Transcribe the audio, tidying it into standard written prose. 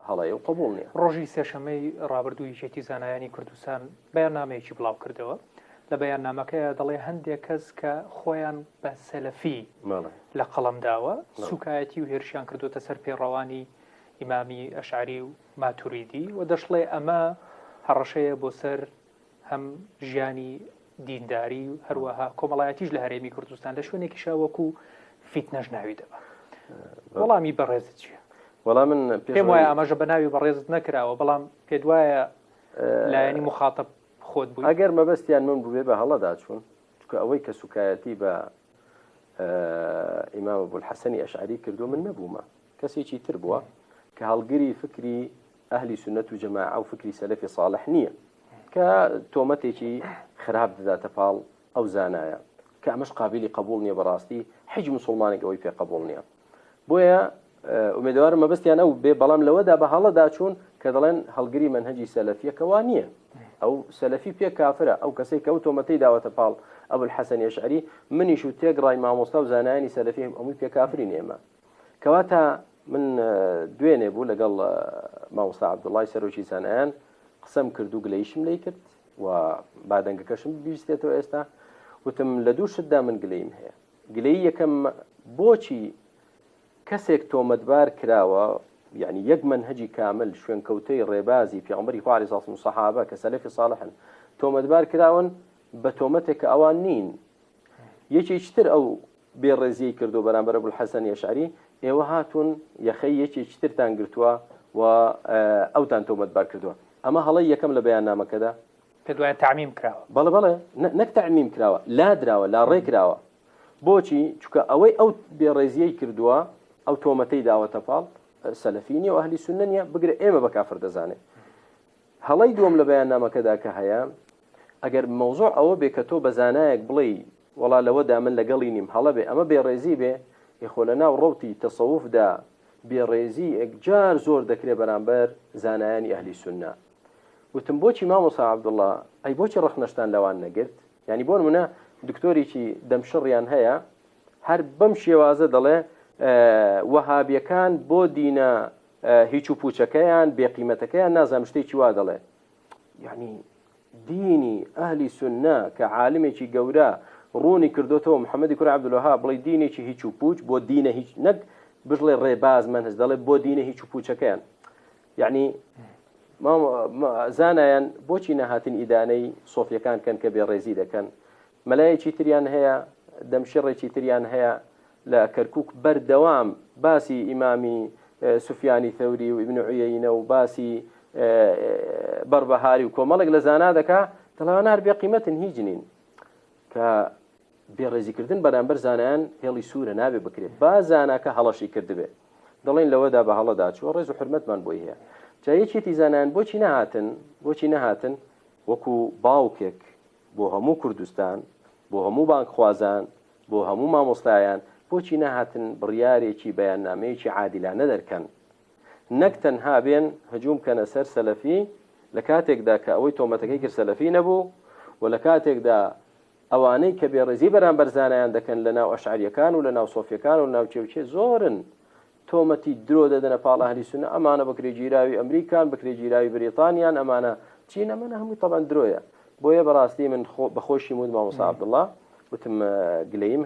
هەڵەیە و قبوڵ نییە. ڕۆژی سێشەممەی ڕابردوو یەکێتی زانایانی کوردستان بەیاننامەیەکی بڵاوکردەوە، لە بەیاننامەکەیا دەڵێ هەندێک کەس کە خۆیان بە سەلەفی لە قەڵەم داوە سوکایەتی و هێرشیان کردوتە سەر پێڕەوانی ئیمامی ئەشعری و ماتوریدی و دەشڵێ ئەمە هەڕەشەیە بۆ سەر هەم ژیانی دینداری و هەروەها کۆمەڵایەتیش لە هەرێمی کوردستان لە شوێنێکیشا وەکو فیتنەش ناوی دەبا. وەڵامی بەڕێزت چییە؟ وەڵام من پێم وایە ئاماژە بە ناوی بەڕێزت نەکراوە بەڵام پێت وایە لایەنی مخاتب خۆت بووی؟ ئەگەر مەبەستیان من بووبێ بە هەڵەدا چوون، چونکە ئەوەی کە سوکایەتی بە ئیمام ئەبولحەسەنی ئەشعەری کردووە من نەبوومە، کەسێکی تر بووە کە هەڵگری فکری ئەهلی سوننەت و جەماعە و فکری سەلەفی ساڵح نییە کە تۆمەتێکی خراپ دەداتە پاڵ ئەو زانایە کە ئەمەش قابلی قبول نییە بەڕاستی هیچ مسلمانێک ئەوەی پێ قبول نییە بۆیە ئومێدەوارم مەبەستیان ئەو بێ بەڵام لەوەدا بە هەڵەدا چوون کە دەڵێن هەڵگری مەنهەجی سەلەفیەکەوا نییە ئەو سەلەفی پێ کافرە ئەو کەسێک کە ئەو تۆمەتەی داوەتە پاڵ ئەبولحەسەن ئەشعەری منیش و تێکڕای مامۆستا و زانایانی سەلەفی هەمووی پێ کافرین ئێمە کەواتە من دوێنێ بوو لەگەڵ مامۆستا عەبدوڵای سەرۆکی زانایان قسەم کرد و گلەیشم لی کرد و با دەنگەکەشم بیستێتەوە ئێستا وتم لە دوو شتدا من گلەیم هەیە گلەی یەکەم بۆچی کەسێک تۆمەتبار کراوە یعنی یەک مەنهەجی کامل شوێنکەوتەی ڕێبازی پێغەمبەری خوا عەلەیهی سڵام و سەحابە کە سەلەفی ساڵحن تۆمەتبار کراون بە تۆمەتێک کە ئەوان نین یەکێکی تر ئەو بێڕێزیی کردووە بەرامبەر ئەبولحەسەنی ئەشعەری، ئێوە هاتوون یەخەی یەکێکی ترتان گرتووە و ئەوتان تۆمەتبار کردووە. ئەمە هەڵەی یەکەم لە بەیاننامەکەدا. پێت وایە تەعمیم کراوە؟ بەڵێ بەڵێ، نەک تەعمیم کراوە، لادراوە، لاڕێ کراوە. بۆچی؟ چونکە ئەوەی ئەو بێڕێزییەی کردووە، ئەو تۆمەتەی داوەتە پاڵ، سەلەفی نییە و ئەهلی سوننە نییە، بگرە ئێمە بە کافر دەزانێ. هەڵەی دووەم لە بەیاننامەکەدا کە هەیە، ئەگەر مەوزوع ئەوە بێ کە تۆ بە زانایەک بڵێی وەڵا لەوەدا من لەگەڵی نیم هەڵە بێ ئەمە بێڕێزی بێ، ئێ خۆ لەناو ڕەوتی تەسەوفدا بێڕێزی ئێکجار زۆر دەکرێ بەرامبەر زانایانی ئەهلی سوننە. وتم بۆچی مامۆستا عەبدوڵڵا ئەی بۆچی ڕەخنەشتان لەوان نەگرت؟ یانی بۆ نمونە دکتۆرێکی دەمشڕیان هەیە هەر بەم شێوازە دەڵێ وەهابیەکان بۆ دینە هیچ و پوچەکەیان بێقیمەتەکەیان نازانم شتێکی وا دەڵێ یعنی دینی ئەهلی سنە کە عالمێکی گەورە ڕوونی کردوتەوە محەممەدی کوڕی عەبدولوەهاب بڵێ دینێکی هیچ و پوچ بۆ دینە هیچ نەک بژڵێ ڕێباز مەنهج دەڵێ بۆ دینە هیچ و پوچەکەیان یعنی زانایان بۆچی نەهاتن ئیدانەی سۆفیەکان کەن کە بێڕێزی دەکەن مەلایەکی تریان هەیە دەمشڕێکی تریان هەیە لە کەرکوک بەردەوام باسی ئیمامی سوفیانی ثەوری و ئیبن عویەینە و باسی بەربەهاری و کۆمەڵێک لە زانا دەکا دەڵێ هەر بێ قیمەتن هیچ نین کە بێڕێزیکردن بەرامبەر زانایان هێڵی سوورە نابێ بکرێت با زاناکە هەڵەشی کردبێ دەڵێن لەوەدا بە هەڵەدا چووە ڕێز و حرمەتمان بۆی هەیە جا یەکێتی زانایان بۆچی نەهاتن بۆچی نەهاتن وەکو باوکێک بۆ هەموو کوردستان بۆ هەموو بانگخوازان بۆ هەموو مامۆستایان بۆچی نەهاتن بڕیارێکی بەیاننامەیەکی عادیلانە دەرکەن نەک تەنها بێن هجوم بکەنە سەر سەلەفی لە کاتێکدا کە ئەوەی تۆمەتەکەی کرد سەلەفی نەبوو و لە کاتێکدا ئەوانەی کە بێڕێزی بەرامبەر زانایان دەکەن لە ناو ئەشعەریەکان و لە ناو سۆفیەکان و لە ناو کێ و کێ زۆرن تۆمەتی درۆ دەدەنە پاڵ ئەهلی سوننە ئەمانە بەکرێگیراوی ئەمریکان بەکرێگیراوی بریتانیان ئەمانە چین ئەمانە هەمووی تەبعەن درۆیە بۆیە بەڕاستی من بەخۆشیم وت مامۆستا عەبدوڵڵا وتم گلەییم هەیە.